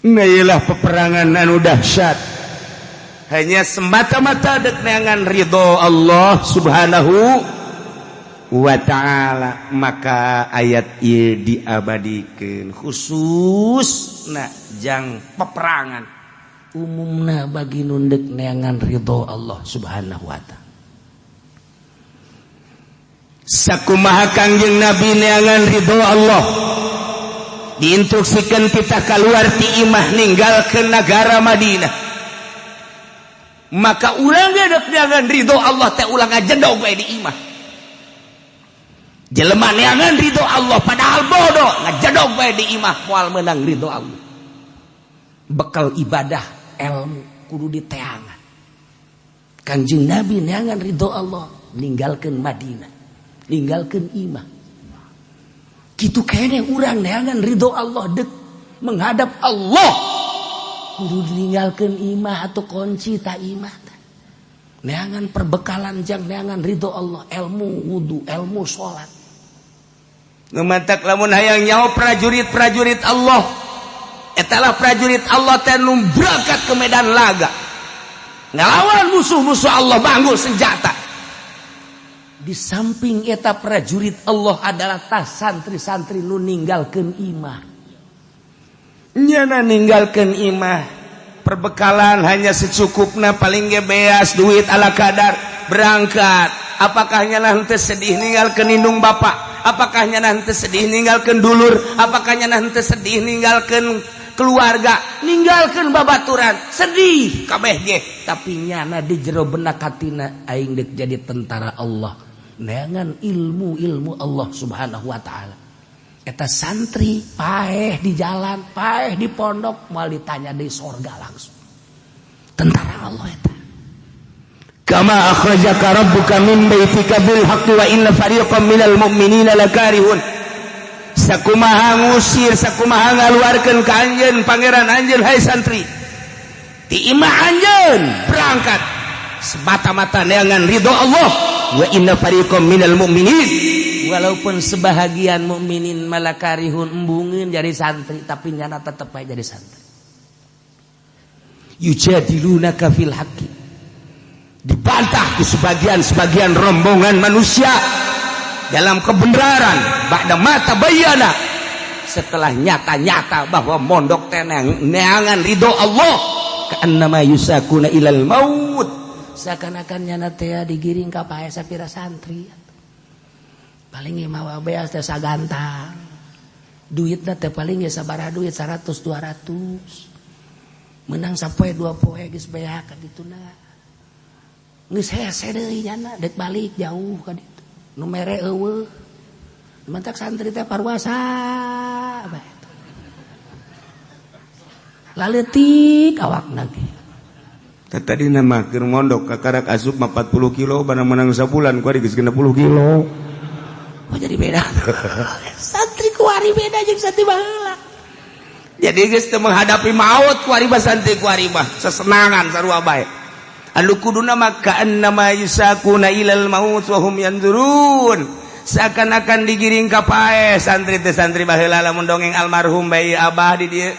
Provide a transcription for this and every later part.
Nah, peperangan anu dahsyat hanya semata-mata dek neangan ridho Allah Subhanahu wa ta'ala. Maka ayat ieu diabadikeun khusus na jang peperangan, umumna bagi nu dek neangan ridho Allah Subhanahu wa ta'ala. Sakumaha Kangjeng Nabi neangan ridho Allah, diinstruksikan kita keluar ti imah, ninggalkeun negara Madinah, maka urang ge dek neangan ridho Allah teh ulah ngajedog bae di imah. Jelema neangan ridho Allah padahal bodoh, ngajedog bae di imah, moal menang ridho Allah. Bekal ibadah, ilmu kudu diteangan. Kanjeng Nabi neangan ridho Allah, ninggalkeun Madinah, ninggalkeun imah. Gitu kayaknya urang neangan ridho Allah, dek menghadap Allah, kudu ninggalkeun imah atau kunci tak imah. Neangan perbekalan jang neangan ridho Allah, ilmu wudu, ilmu sholat. Ngemantak lamun hayang nyaho prajurit-prajurit Allah, etalah prajurit Allah teh nu berangkat ke medan laga ngelawan musuh-musuh Allah, banggul senjata. Di samping eta prajurit Allah adalah tas santri-santri nu ninggalkeun imah. Nyana ninggalkeun imah, perbekalan hanya secukupna, paling ge beas duit ala kadar, berangkat. Apakah nyana henteu sedih ninggalkeun indung bapak? Apakah nyana henteu sedih ninggalkeun dulur? Apakah nyana henteu sedih ninggalkeun keluarga, ninggalkeun babaturan? Sedih kabeh ge, tapi nyana di jero benak hatina, aing dek jadi tentara Allah, neangan ilmu-ilmu Allah Subhanahu wa ta'ala. Eta santri paeh di jalan, paeh di pondok, moal ditanya di sorga, langsung tentara Allah eta. Kama akhrajaka rabbuka min baitika bil haqqi wa inna fariqam minal mu'minina lakarihun. Sakumaha ngusir, sakumaha ngaluarkeun ka anjeun pangeran anjeun, hai santri, ti imah anjeun berangkat semata-mata neangan ridho Allah. Wa inna fariqam minal mu'minin, walaupun sebahagian mukminin malakarihun, embungeun jadi santri, tapi nyana tetep aja jadi santri. Yujadilunaka fil haqqi, dibantah ke sebagian-sebagian rombongan manusia dalam kebenaran, ba'da ma tabayyana, setelah nyata-nyata bahwa mondok tenang neangan ridho Allah, ka'annama yusaquna ilal maut, seakan-akan nyana teh digiring ka paeh. Sapira santri paling mawa beas teh sagantang, duitna teh paling ya sabaraha duit, 100 200, menang sapoe dua poe geus beak ka dituna, geus hese deui nyana dek balik jauh ka ditu, nu mere euweuh. Mantak santri teh parwasa bae, laleutik awakna ge. Tadi nama keur mondok kakarak asup 40 kilo, barang menang sabulan kuari geus 60 kilo. Oh, jadi beda santri kuari, beda jeung santri baheula. Jadi geus teu menghadapi maut kuari mah, santri kuari mah sesenangan sarua bae. Anu kuduna mah ka'annama yusaquna ilal maut wa hum yanzurun, seakan-akan digiring ka paeh santri teh. Santri baheula lamun dongeng almarhum bayi abah di dieu,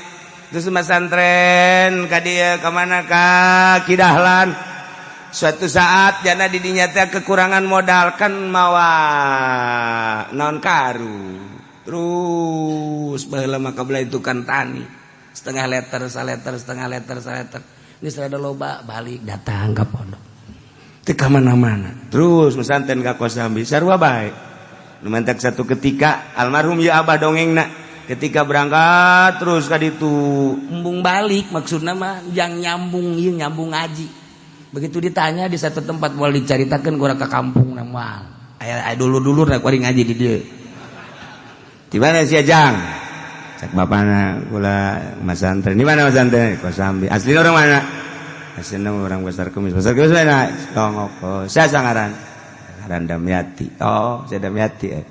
terus masantren ka dieu, ka mana, ka Kidahlan. Suatu saat jana di dinya teh kekurangan modal kan, mawa naon, karu. Terus baheula mah kabelah itu kan tani, setengah liter saliter, setengah liter saliter, geus rada loba, balik datang ka pondok, teu ka mana-mana. Terus mesanten ka Kosambi sarua bae. Nu mantak satu ketika almarhum ya abah dongengna, ketika berangkat terus ka ditu embung balik, maksudna mah yang nyambung ieu, nyambung ngaji. Begitu ditanya di satu tempat, moal dicaritakeun ku ka kampung na, moal aya aya dulur-dulur na kuari ngaji di dieu. Di mana sih, Jang? Cak bapana, kula masantren. Di mana masantren? Kosambi. Asli orang mana? Asli orang Pasar Kemis. Pasar Kemis mana? Tongok. Oh, saya sangaran. Ngaran Damyati. Oh, saya Damyati. Eh.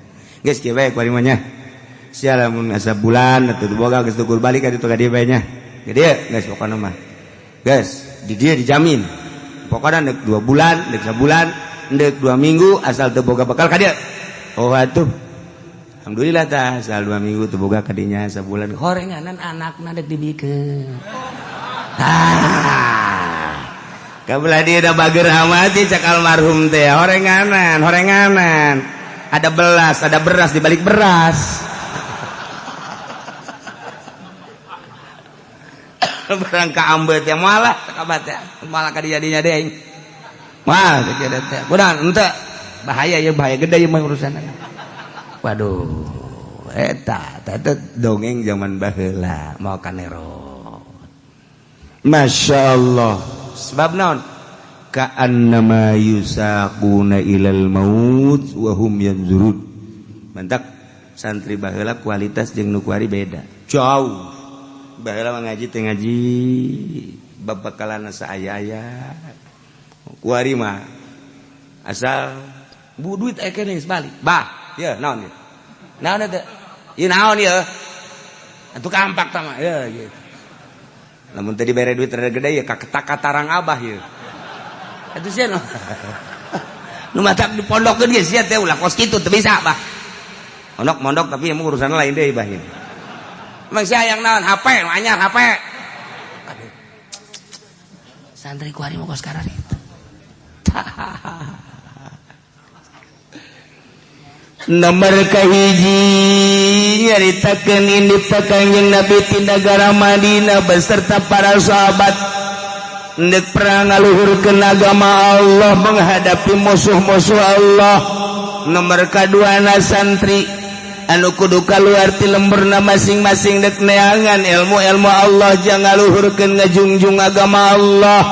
Geus kieu bae kuari mah nya. Sia lamun asa bulan atau boga geus tukur balik ka ditu ka dieu bae nya. Gede geus pokona mah. Geus, di dieu dijamin. Pokona dek 2 bulan, dek sabulan, dek 2 minggu, asal teu boga bekal ka dieu. Oh atuh. Alhamdulillah tah, sal 2 minggu teu boga kadinya sabulan horenganan anakna dek dibikeun. Ah. Kabelah dia udah bager amat cak almarhum teh horenganan, horenganan. Ada belas, ada beras di balik beras. Barang ka ambet ya malah kabat ya, malah ka dijadinya deui. Mah teh teh. Udah henteu bahaya ya, bahaya gede ieu mah urusan. Waduh, eta eta dongeng zaman baheula mau kanero. Masya Allah. Sebab naon? Ka'annama yusaquna ilal maut wa hum yanzurun. Mantak santri baheula kualitas jeung nu kuari beda. Jauh. Baheula mah ngaji teh ngaji babakalan saaya-aya. Kuari mah asal bu duit aya keneh geus balik. Bah, ieu naon ieu? Naon eta? Ieu naon ieu? Atuh kampak tah mah ieu gitu. Lamun teu dibere duit rada gede ya kaketak katarang abah ieu. Atuh sia nu. Nu matak dipondokkeun ge sia teh ulah kos kitu teu bisa bah. Mondok-mondok tapi emang urusan lain deui bah ieu. Emang sia yang naon HP nu anyar HP. Aduh. Santri kuari mah kos kararitu. Nomor kahiji nyaritakeun indit Kangjeng Nabi ti nagara Madinah beserta para sahabat ndek perang ngaluhurkeun agama Allah menghadapi musuh-musuh Allah. Nomor kaduana santri anu kudu kaluar ti lemburna masing-masing dek neangan ilmu-ilmu Allah jang ngaluhurkeun ngajungjung agama Allah.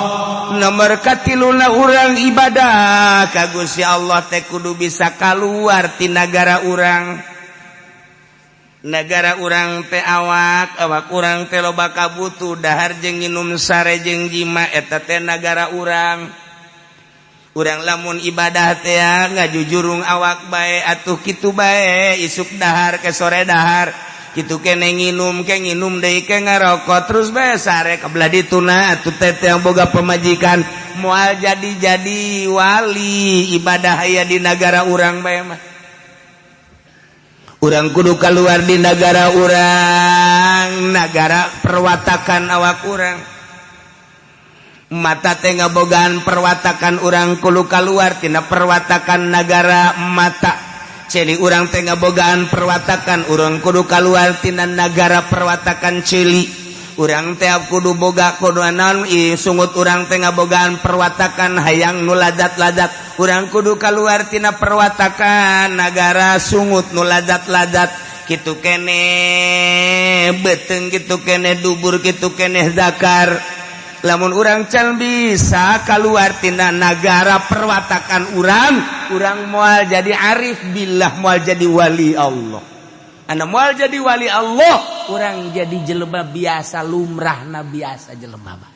Nomor katiluna urang ibadah ka Gusti Allah teh kudu bisa kaluar ti nagara urang. Nagara urang teh awak, awak urang teh loba kabutuh dahar jeung nginum sare jeung jima eta teh nagara urang. Urang lamun ibadah teh ngajujurung awak bae atuh kitu bae isuk dahar ke sore dahar. Kitu kene nginum ke nginum deui ke ngarokok terus bae sare kabelah dituna atuh teh yang boga pemajikan moal jadi-jadi wali ibadah aya di nagara urang bae mah. Urang kudu keluar di nagara urang, nagara perwatakan awak urang. Mata teh ngabogaan perwatakan urang kudu keluar tina perwatakan nagara mata. Celi urang teh ngabogaan perwatakan urang kudu kaluar tina nagara perwatakan celi. Urang teh kudu boga kudu naon sungut urang teh ngabogaan perwatakan hayang nu ladat-ladat. Urang kudu kaluar tina perwatakan nagara sungut nu ladat-ladat. Kitu keneh beuteung, kitu keneh dubur, kitu keneh zakar. Lamun urang can bisa keluar tina nagara perwatakan urang, urang moal jadi arif billah, moal jadi wali Allah. Anda moal jadi wali Allah, urang jadi jelema biasa lumrahna biasa jelema mah.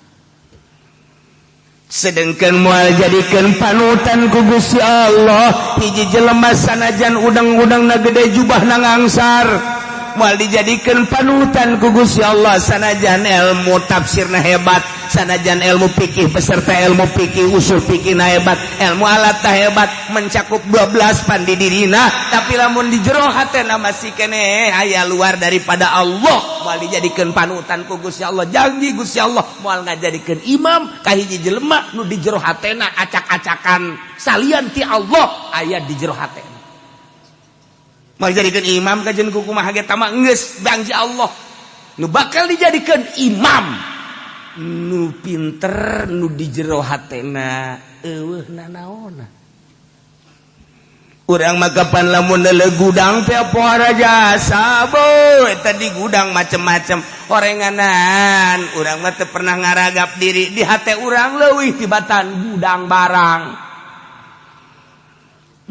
Sedengkeun moal jadikeun panutan ku Gusti Allah, hiji jelema sanajan udang-udangna gede jubahna ngangsar. Moal dijadikan panutan ku Gusti Allah sanajan ilmu tafsirna hebat, sanajan ilmu fikih beserta ilmu fikih usul fikihna hebat, ilmu alatna hebat, mencakup 12 pan di dirina, tapi lamun di jero hatena masih keneh aya luar daripada Allah, moal dijadikeun panutan ku Gusti Allah. Janji Gusti Allah moal ngajadikeun imam ka hiji jelema nu di jero hatena acak-acakan salian ti Allah aya di jero hatena. Mau dijadikan imam kajian kumaha ge tama geus janji Allah nu bakal dijadikan imam nu pinter nu di jero hatena eueuh nanaona. Urang mah kapan lamun leuleuh gudang teh pohara jasa bo eta di gudang macem-macem orenganan. Urang mah teu pernah ngaragap diri di hate urang leuwih tibatan gudang barang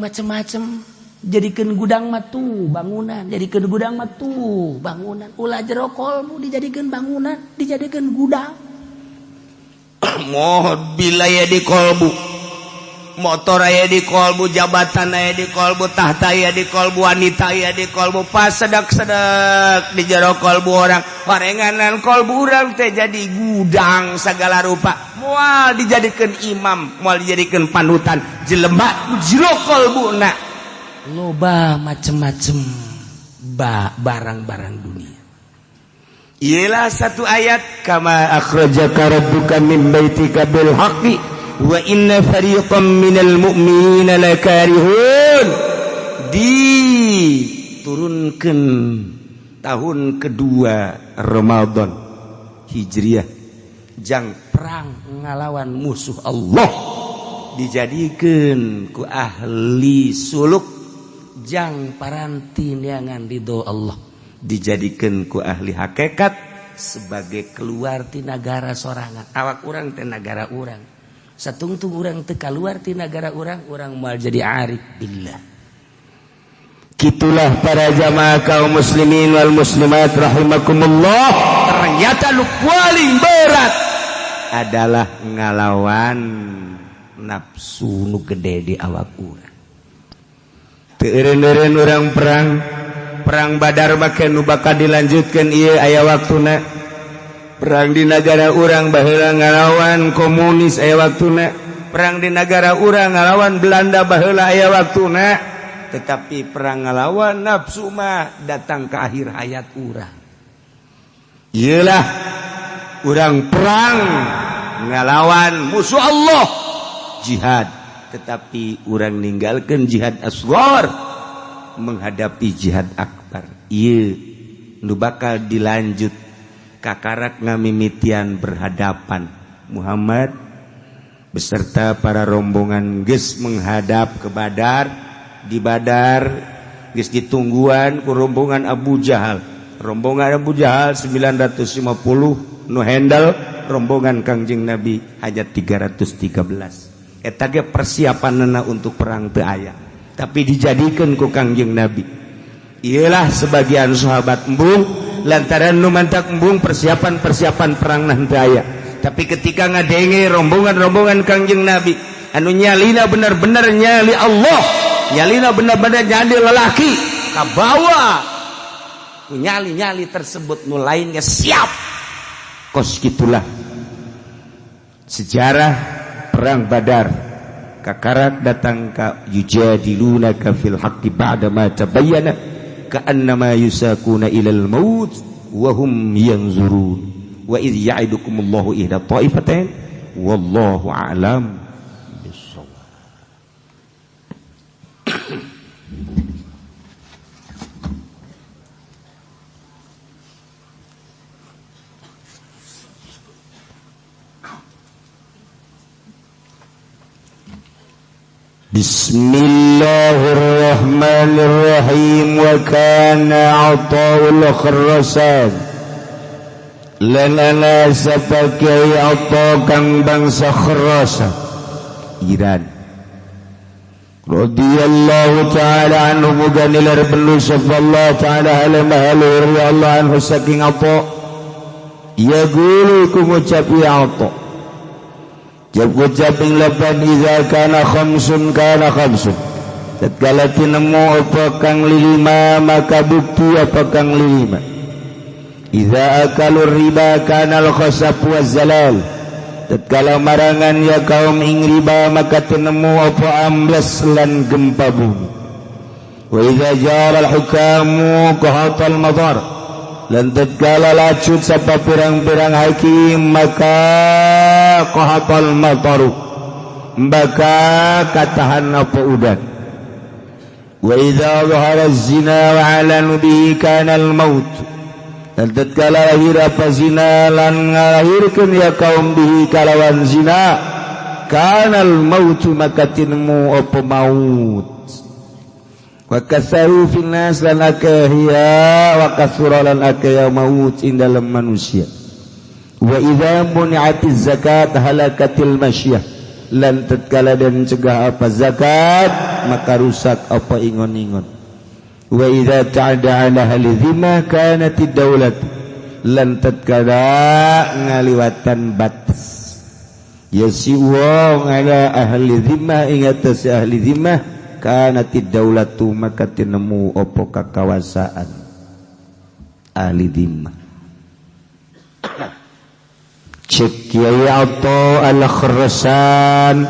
macem-macem. Jadikeun gudang mah tuh bangunan, jadikeun gudang mah tuh bangunan. Ulah jero kolmu dijadikeun bangunan, dijadikeun gudang. Mobil aya di kolbu, motor aya di kolbu, jabatan aya di kolbu, tahta aya di kolbu, wanita aya di kolbu, pas sedak-sedak di jero kolbu orang. Orenganan kolbu urang teh jadi gudang segala rupa. Moal dijadikeun imam, moal dijadikeun panutan. Jelema jero kolbuna loba macem-macem. barang-barang dunia. Ialah satu ayat kama akhrajaka rabbuka min baitika bil haqqi wa inna fariqam minal mu'minina lakarihun. Diturunkan tahun kedua Ramadan Hijriah jang perang ngalawan musuh Allah dijadikan ku ahli suluk jang paranti neangan ridho Allah, dijadikan ku ahli hakikat sebagai keluar ti nagara sorangan. Awak urang teh nagara urang, satungtung urang teu kaluar ti nagara urang, urang moal jadi arif billah. Kitulah para jamaah kaum muslimin wal muslimat rahimakumullah. Ternyata lu paling berat adalah ngalawan nafsu nu gede di awak urang. Teu eureun-eureun urang perang perang Badar make nu bakal dilanjutkeun ieu aya waktuna. Perang di nagara urang baheula ngalawan komunis aya waktuna. Perang di nagara urang ngalawan Belanda baheula aya waktuna. Tetapi perang ngalawan nafsu mah datang ke akhir hayat urang. Iyalah urang perang ngalawan musuh Allah jihad, tetapi urang ninggalkan jihad asghar menghadapi jihad akbar. Ieu nu bakal dilanjut kakarak ngamimitian berhadapan Muhammad beserta para rombongan geus menghadap ke Badar. Di Badar geus ditungguan ku rombongan Abu Jahal. Rombongan Abu Jahal 950 nu handle rombongan Kangjeng Nabi hanya 313. Eta ge persiapanna untuk perang teu aya, tapi dijadikeun ku Kangjeng Nabi. Iyalah sebagian sahabat embung lantaran nu mantak embung persiapan-persiapan perang teu aya. Tapi ketika ngadenge rombongan-rombongan Kangjeng Nabi anu nyalina bener-bener nyali Allah, nyalina bener-bener nyali lelaki, kabawa nyali-nyali tersebut nu lainnya siap. Kos gitulah sejarah perang Badar. Kakarak datang ka yujadilunaka fil haqqi ba'da ma tabayyana ka'annama yusakuna ilal maut wa hum yanzurun wa idh ya'idukumullahu ihda ta'ifatain wallahu a'lam bissawab. Bismillahirrahmanirrahim. Wa kana Athaul Khurasan lanana sebagai atau kang bangsa Khurasan Iran radhiyallahu ta'ala anhu muga nilar belu Allah ta'ala alaihi radhiyallahu anhu saking apa ya gulu ku ngucap ya apa jab-jab ing lapan iza kana khamsun kana khamsun tatkala tinemu apa kang lilima maka bukti apa kang lilima. Iza akalur riba kana al-khasab wa zalal tatkala marangan ya kaum ing riba maka tinemu apa ambles lan gempa bumi. Wa iza jara al-hukamu qahatal madar lan tatkala lacut sapa pirang-pirang hakim maka qahatal mataru maka katahan apa udan. Wa idza zahara az-zina wa 'alanu bihi kana al-maut lan tatkala lahir apa zina lan ngalahirkeun ya kaum bihi kalawan zina kana al-maut maka tinemu apa maut. Wa kasaru fil nas lan akhiya wa kasura lan akhiya maut ing dalam manusia. Wa idza muni'atiz zakat halakatil masyah lan tatkala den cegah apa zakat maka rusak apa ingon-ingon. Wa idza ta'ada ala ahli dhimma kanatid daulat lan tatkala ngaliwatan batas ya si wong ala ahli dhimmah ing atas ahli dhimmah kanatid daulatu maka tinemu apa kakawasaan ahli dhimmah. Cek Kiai Atha Al-Khurasan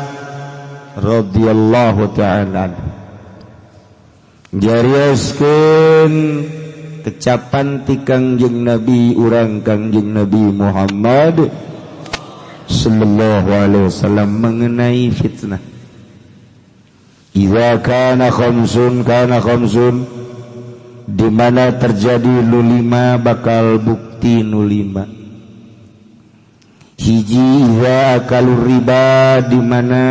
radhiyallahu ta'ala. Jarioskeun kecapan ti Kangjeng Nabi urang Kangjeng Nabi Muhammad sallallahu alaihi wasallam mengenai fitnah. Idza kana khamsun kana khamsun, di mana terjadi nu lima bakal bukti nu lima. Hiji idza akalu riba, di mana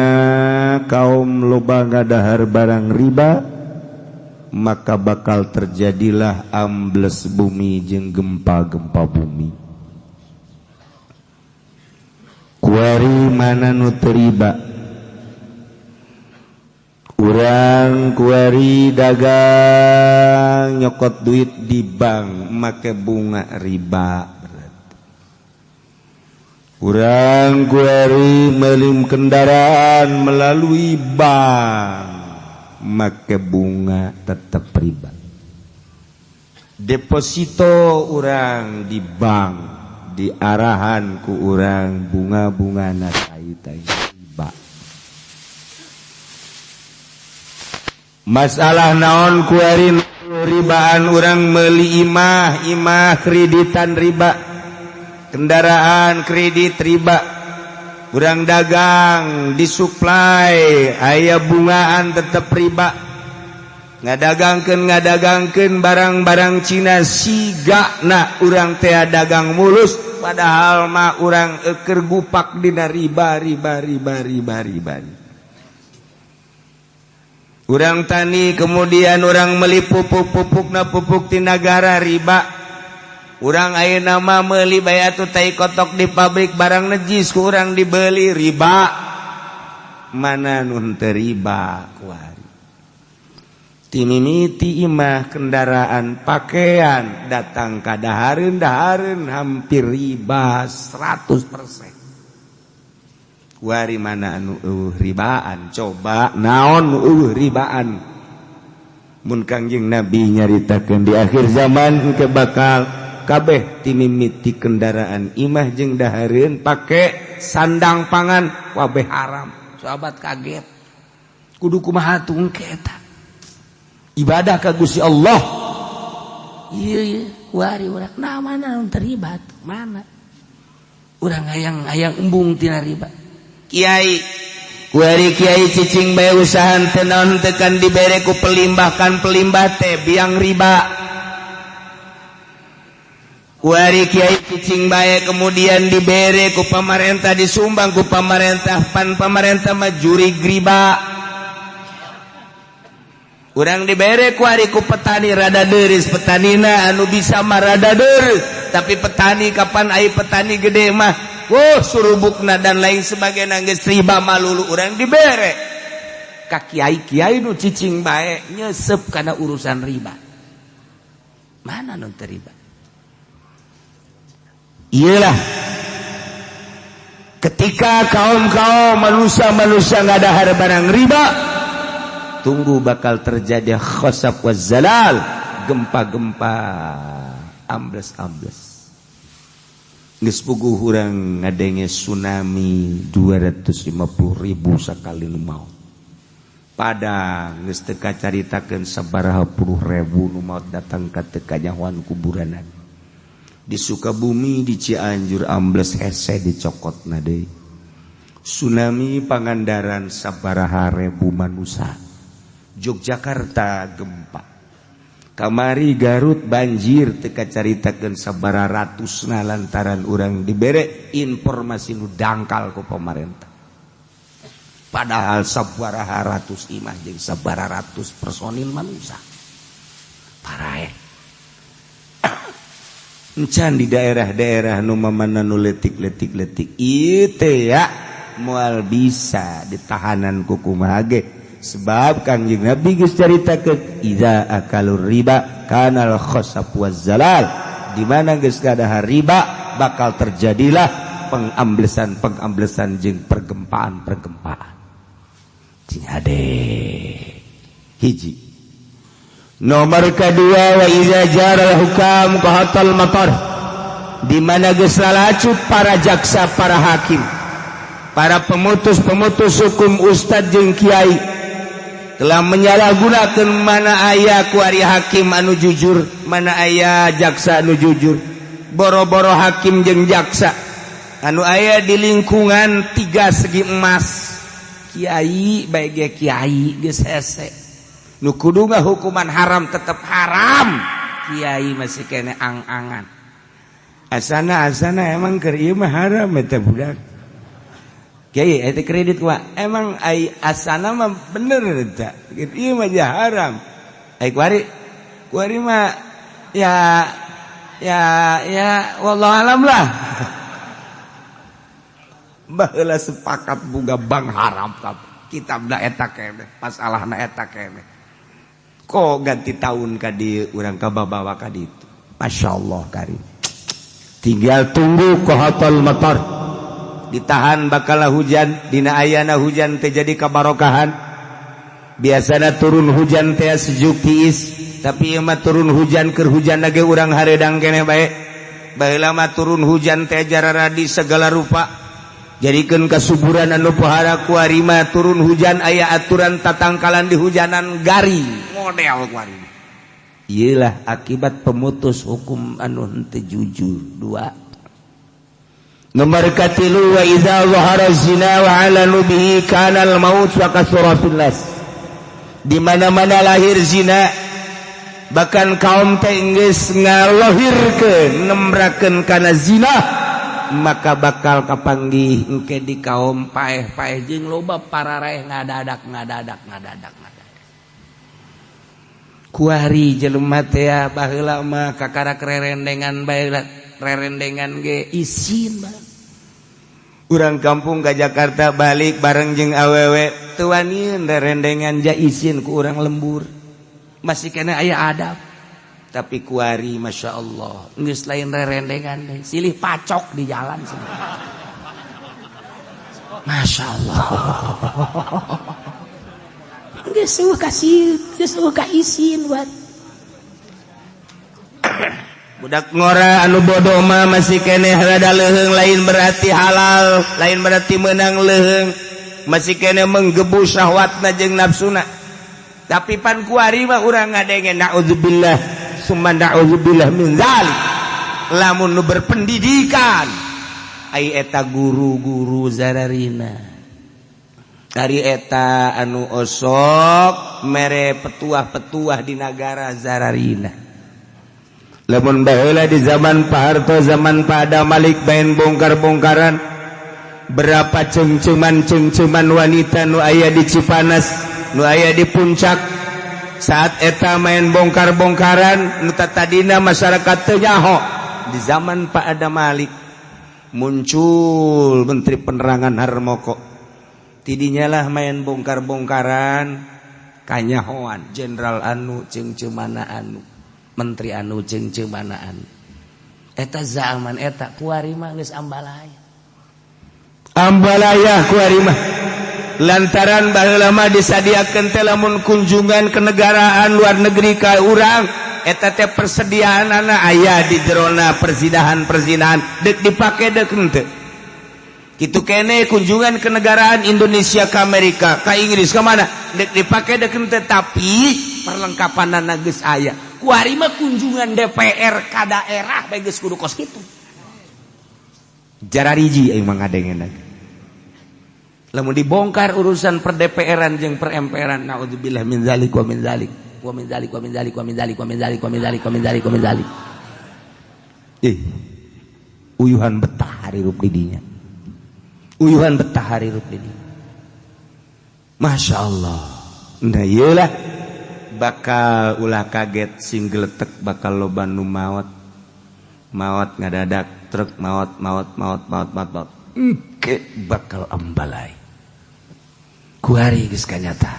kaum loba ngadahar barang riba, maka bakal terjadilah ambles bumi jeung gempa-gempa bumi. Kuari mana nu teu riba? Urang kuari dagang nyokot duit di bank make bunga riba berarti. Urang kuari meuli kendaraan melalui bank make bunga tetap riba. Deposito urang di bank diarahan ku urang bunga-bunga na tai-tai riba. Masalah naon kuari ribaan urang meuli imah, imah kreditan riba, kendaraan kredit riba, urang dagang disuplai aya bungaan tetep riba, ngadagangkeun barang-barang Cina sigana urang teh dagang mulus padahal mah urang eukeur gupak dina riba riba riba riba riba. Urang tani kemudian urang meli pupuk-pupukna pupuk ti nagara riba. Urang ayeuna mah meuli bae atuh tai kotok di pabrik barang najis ku urang dibeli riba. Mana nu henteu riba kuari. Timimiti imah kendaraan pakaian datang ka dahareun-dahareun hampir riba 100%. Kuari mana anu eueuh ribaan, coba naon nu eueuh ribaan. Mun Kangjeng Nabi nyaritakeun di akhir zaman engke bakal kabeh timimiti kendaraan imah jeung dahareun pake sandang pangan kabeh haram. Sahabat kaget. Kudu kumaha tuh engke eta? Ibadah ka Gusti Allah. Ieu ieu kuari urang nah mana nu terlibat? Mana? Urang hayang embung tina riba. Kiai kuari kiai cicing bae usahan teu naon teu kan dibere ku pelimbah kan pelimbah teh biang riba. Kuari kiai cicing bae kemudian dibere ku pamarentah disumbang ku pamarentah pan pamarentah mah jurig riba. Urang dibere kuari ku petani rada deuris petanina anu bisa mah rada deuris tapi petani kapan ai petani gede mah wah surubukna dan lain sebagainya geus riba malulu urang dibere ka kiai-kiai nu cicing bae nyesep kana urusan riba. Mana nu teu riba? Iyalah ketika kaum-kaum manusia-manusia ngadahar barang riba, tunggu bakal terjadi khosaf waz zalal, gempa-gempa, ambles-ambles. Geus puguh urang ngadenge tsunami 250.000 sakali nu maot. Padang geus teu kacaritakeun sabaraha puluh ribu nu maot datang ka teu kanyahoan kuburanan. Di Sukabumi di Cianjur ambles hese dicokotna deui. Tsunami Pangandaran sabaraha ribu manusia. Yogyakarta gempa. Kamari Garut banjir teu kacaritakeun sabaraha ratusna lantaran urang dibere informasi nu dangkal ku pamarentah. Padahal sabaraha ratus imah jeung sabaraha ratus personil manusia. Paraeh. Encan di daerah-daerah nu mamana nu letik-letik-letik ieu teh ya moal bisa ditahanan ku kumaha ge. Sebab Kangjeng Nabi geus caritakeun idza akalur riba kanal khasab waz zalal, di mana geus kadahar riba bakal terjadilah pengamblesan-pengamblesan jeung pergempaan-pergempaan. Cing hade hiji. Nomor kedua wa idza jaral hukam qahatal matar, di mana geus lalacut para jaksa, para hakim, para pemutus-pemutus hukum, ustad jeung kiai. Telah menyalahgunakan. Mana aya kuari hakim anu jujur? Mana aya jaksa anu jujur? Boro-boro hakim jeung jaksa anu aya di lingkungan tiga segi emas, kiai baik ge, kiai geus hese. Nu kudu hukuman haram tetap haram, kiai masih kene ang-angan, asana asana emang keur ieu mah haram eta budak. Kiai eta kredit kumaha emang? Ai asana mah bener eta gitu, ieu mah haram. Ai kuari kuari mah ya ya ya, wallahu alam lah. Baheula sepakat buga bank haram, kitabna eta keneh, masalahna eta keneh. Kok ganti tahun ka dieu urang kababawa ka ditu? Masya Allah karim. Tinggal tunggu qahatal matar, ditahan bakal hujan. Dina ayana hujan teh jadi kabarokahan. Biasana turun hujan teh sejuk tiis, tapi ieu mah turun hujan, keur hujan lagi urang hareudang keneh bae. Baheula mah turun hujan teh jararadi segala rupa, jadikeun kasuburan anu pohara. Kuari mah turun hujan aya aturan tatangkalan di hujanan, garing model kuari. Iyalah akibat pemutus hukum anu henteu jujur. Dua. Nomor katilu, wa idza zahara zina wa alanu bihi kana al maut wa kasura fil nas. Di mana-mana lahir zina, bahkan kaum teh geus ngalohirkeun, nembrakeun kana zina, maka bakal kapanggih engke di kaum paeh-paeh jeung loba pararaeh ngadadak ngadadak ngadadak ngadadak. Kuari jelema teh baheula mah kakarak rerendengan bae, rerendengan ge isin bae. Urang kampung ke Jakarta balik bareng jeung awewe teu wanian rerendengan, ja isin ku urang lembur, masih kena aya adab. Tapi kuari Masya Allah, geus lain rerendengan deh, silih pacok di jalan. Masya Allah, geus eueuh kasih, geus eueuh ka isin buat budak ngora. Anu bodoh mah masih keneh rada leuheung, lain berarti halal, lain berarti menang leuheung, masih keneh menggebu syahwatna jeung nafsuna. Tapi pan kuari mah urang ngadenge, naudzubillah summa naudzubillah min dzalik. Lamun nu berpendidikan, ai eta guru-guru zararina dari eta anu osok mere petuah-petuah di nagara zararina. Lamun baheula di zaman Pak Harto, zaman Pak Adam Malik, main bongkar-bongkaran, berapa cengceman-cengceman wanita nu aya di Cipanas, nu aya di Puncak. Saat eta main bongkar-bongkaran, nu tadina masyarakat teu nyaho. Di zaman Pak Adam Malik muncul Menteri Penerangan Harmoko, tidinya lah main bongkar-bongkaran kanyahoan jenderal anu cengcemana anu, menteri anu cengcemana anu. Eta zaman eta. Kuari mah geus ambalaya ambalaya kuari mah, lantaran baheula mah disadiakeun teh lamun kunjungan kenegaraan luar negeri ka urang eta teh persediaan aya di jerona perzinahan-perzinahan, dek dipake dek henteu. Kitu kene kunjungan kenegaraan Indonesia ke Amerika, ke Inggris, ke mana, dek dipake dek henteu, tapi perlengkapan geus aya. Kuari mah kunjungan DPR ka daerah bae geus kudu kos kitu. Jarariji aing mah ngadengeuna lamun dibongkar urusan per DPR-an jeung per MPR-an. Naudzubillah min zalik wa min zalik wa min zalik wa min zalik wa min zalik wa min zalik wa min zalik wa min zalik wa min zalik. Ih, uyuhan betah hirup di dinya, uyuhan betah hirup di dinya. Masya Allah. Nah, iyalah bakal ulah kaget sing geletek, bakal loba nu maot maot ngadadak truk, maot maot maot maot maot maot. Engke bakal ambalai kuari geus kanyata.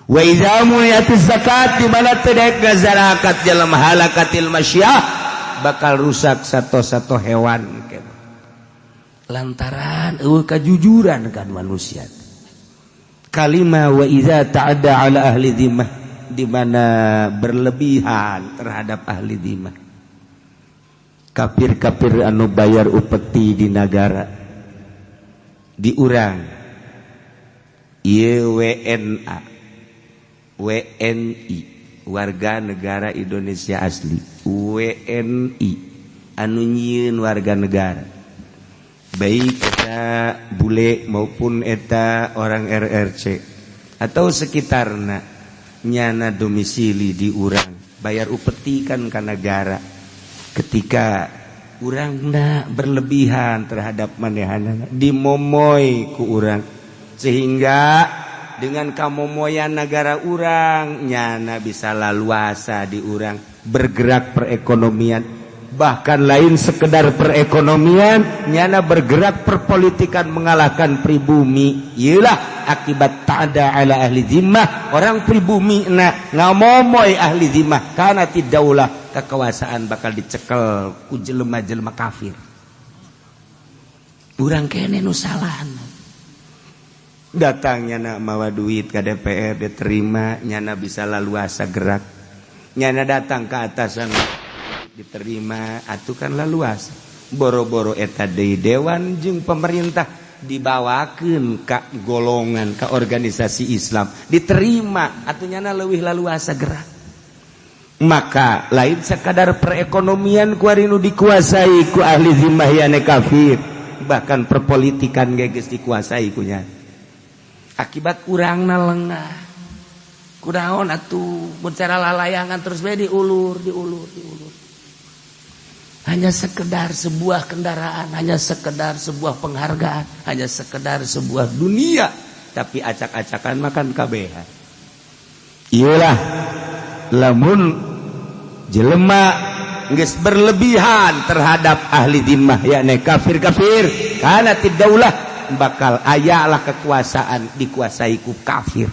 Wa idza muni'atiz zakat, di mana teu daek ngazarakat jelema, halakatil masyah, bakal rusak sato-sato hewan lantaran eueuh kajujuran kan manusia. Kalima, wa idza ta'adda ala ahli dhimmah, di mana berlebihan terhadap ahli dhimmah, kafir-kafir anu bayar upeti di nagara di urang ieu, WNA. WNI, warga negara Indonesia asli. WNI anu nyieun warga negara, baik eta bule maupun eta orang RRC atau sekitarna, nyana domisili di urang, bayar upeti kan ka negara. Ketika urangna berlebihan terhadap manehanana, dimomoy ku urang, sehingga dengan kamomoyan negara urang, nyana bisa laluasa di urang bergerak perekonomian. Bahkan lain sekedar perekonomian, nyana bergerak perpolitikan, mengalahkan pribumi. Iyalah akibat ta'ada ala ahli zimmah. Orang pribumi na ngamomoy ahli zimmah, karena tidaulah kekuasaan bakal dicekel ku jelema-jelema kafir. Urang kene nu salah. Datang nyana mawa duit ke DPR, diterima, nyana bisa laluasa gerak. Nyana datang ke atasan, diterima, atuh kan laluasa. Boro-boro eta deui, dewan jeung pemerintah dibawakeun ka golongan, ka organisasi Islam, diterima, atuh nyana leuwih laluasa gerak. Maka lain sekadar perekonomian kuari nu dikuasai ku ahli zimmah yane kafir, bahkan perpolitikan ge geus dikuasai kunya akibat urangna lengah. Kunaon atuh mun cara lalayangan terus bae diulur, diulur, diulur. Hanya sekedar sebuah kendaraan, hanya sekedar sebuah penghargaan, hanya sekedar sebuah dunia, tapi acak-acakan makan kabehan. Iyalah, lamun jelema geus berlebihan terhadap ahli zimmah yakni kafir-kafir, kana tidaulah bakal ayalah kekuasaan dikuasai ku kafir.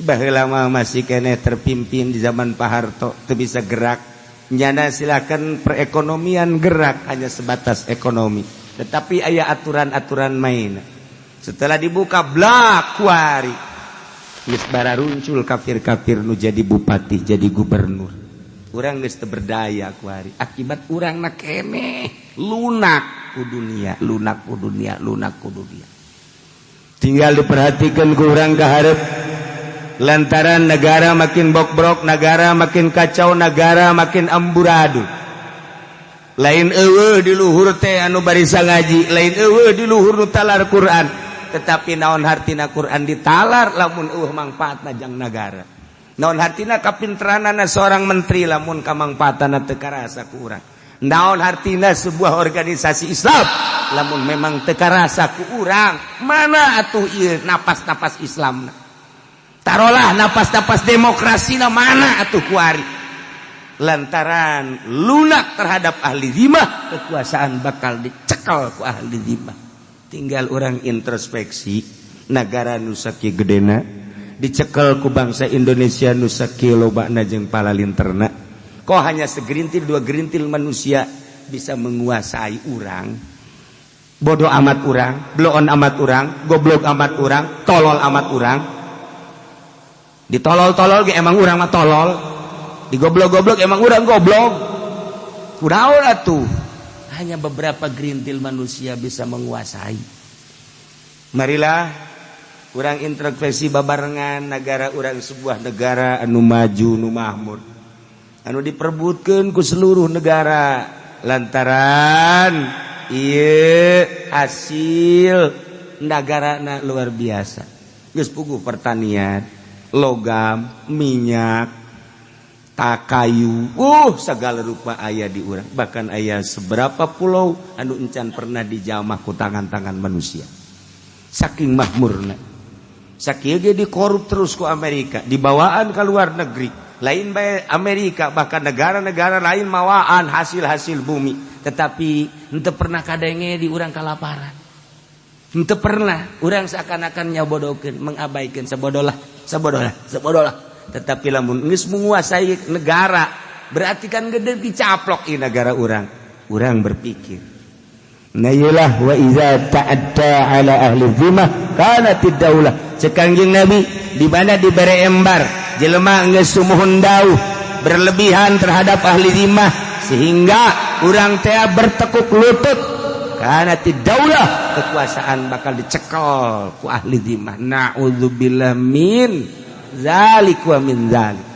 Baheula mah masih keneh terpimpin di zaman Pak Harto, teu bisa gerak. Nyana silakan perekonomian gerak hanya sebatas ekonomi, tetapi aya aturan-aturan main. Setelah dibuka blak kuari geus bararuncul kafir-kafir nu jadi bupati, jadi gubernur. Urang geus teu berdaya kuari akibat urangna keneh lunak ku dunia, lunak ku dunia, lunak ku dunia. Tinggal diperhatikan ku urang ka hareup, lantaran negara makin bokbrok, negara makin kacau, negara makin amburadul. Lain eueuh di luhur teh anu barisa ngaji, lain eueuh di luhur nu talar Quran, tetapi naon hartina Quran ditalar lamun eueuh mangfaatna jang nagara? Naon hartina kapinteranana seorang menteri lamun kamangfaatana teu karasa ku urang? Naon hartina sebuah organisasi Islam lamun memang teu karasa ku urang? Mana atuh ieu napas-napas Islamna? Tarolah napas-napas demokrasi na mana atuh kuari? Lantaran lunak terhadap ahli zimah, kekuasaan bakal dicekel ku ahli zimah. Tinggal orang introspeksi, negara nu sakieu gedena dicekel ku bangsa Indonesia nu sakieu lobana jeung palalinterna. Kok hanya segerintil dua gerintil manusia bisa menguasai urang? Bodoh amat urang, bloon amat urang, goblok amat urang, tolol amat urang. Ditolol-tolol ge emang urang mah tolol, digoblok-goblok emang urang goblok. Kunaon atuh? Hanya beberapa gerintil manusia bisa menguasai. Marilah urang introspeksi babarengan. Negara urang sebuah negara anu maju, nu makmur, anu diperbutkeun ku seluruh negara lantaran ieu hasil negarana luar biasa. Geus puguh pertanian, logam, minyak, tak kayu, segala rupa aya di urang. Bahkan aya seberapa pulau anu encan pernah dijamah ku tangan-tangan manusia, saking makmurna. Sakieu ge dikorup terus ku Amerika, dibawaan ke luar negeri. Lain bae Amerika, bahkan negara-negara lain mawaan hasil-hasil bumi, tetapi henteu pernah kadenge di urang kalaparan. Henteu pernah. Urang seakan-akan nyabodokeun, mengabaikan, sabodolah, sabodolah, sabodolah. Tetapi lamun geus menguasai negara, berarti kan gede dicaplok di negara urang. Urang berpikir. Nah, iyalah, wa iza ta'adda ala ahli zimmah kanatid daulah. Cek Kangjeng Nabi, di mana dibere embar jelema geus sumuhun dauh berlebihan terhadap ahli zimmah sehingga urang teh bertekuk lutut, kanatid daulah, kekuasaan bakal dicekel ku ahli zimmah. Na'udzubillah min. Zalik wa min zalik.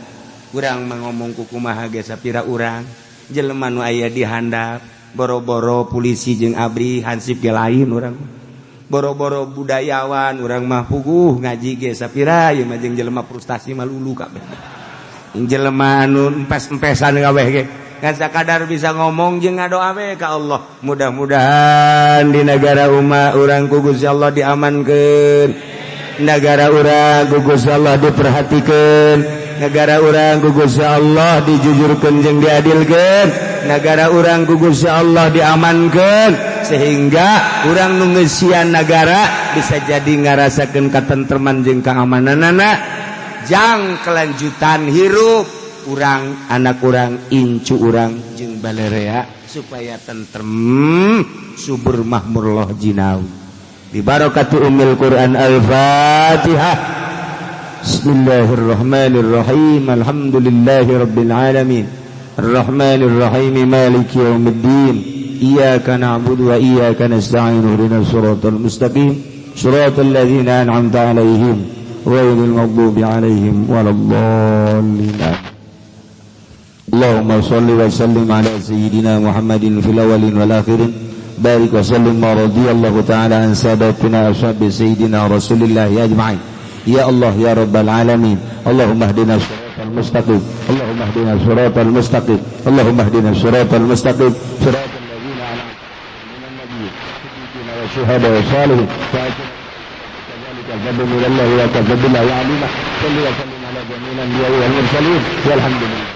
Urang mah ngomong ku kumaha ge sapira urang jelema nu aya di handap boro-boro polisi jeung abri hansip ge lain urang. Boro-boro budayawan urang mah puguh ngaji ge sapira ieu mah jeung jelema frustasi mah lulu kabeh. Jelema anu empes-empesan kabeh ge ngan sakadar bisa ngomong jeung ngadoa we ka Allah. Mudah-mudahan di negara umat urang ku Gusti Allah diamankeun, negara urang ku Gusti Allah diperhatikeun, negara urang ku Gusti Allah dijujurkeun jeung diadilkeun, negara urang ku Gusti Allah diamankeun sehingga urang nu ngeusian negara bisa jadi ngarasakeun katentreman jeung keamananana jang kelanjutan hirup urang, anak urang, incu urang jeung balerea supaya tentrem subur makmur loh jinawi. Bi barakati ummil Quran. Al-Fatihah. Bismillahirrahmanirrahim. Alhamdulillahi rabbil alamin. Arrahmanirrahim. Maliki yaumiddin. Iyyaka na'budu wa iyyaka nasta'in. Ihdinas siratal mustaqim. Siratal ladzina an'amta 'alaihim ghairil maghdubi 'alaihim waladdallin. Allahumma shalli wa sallim ala sayyidina Muhammadin fil awwalin wal akhirin. Barik wa sallim wa radiyallahu ta'ala an sadatina ashabi sayyidina Rasulillah ajma'in. Ya Allah ya Rabbal alamin. Allahumma hdina siratal mustaqim. Allahumma hdina siratal mustaqim. Allahumma hdina siratal mustaqim. Siratal ladzina an'amta 'alaihim minan nabiyyin siddiqina wa syuhada wa salihin. Kadzalika fadlu minallahi wa kadzalika alima. Salli wa sallim ala jami'il anbiya'i wal mursalin. Walhamdulillah.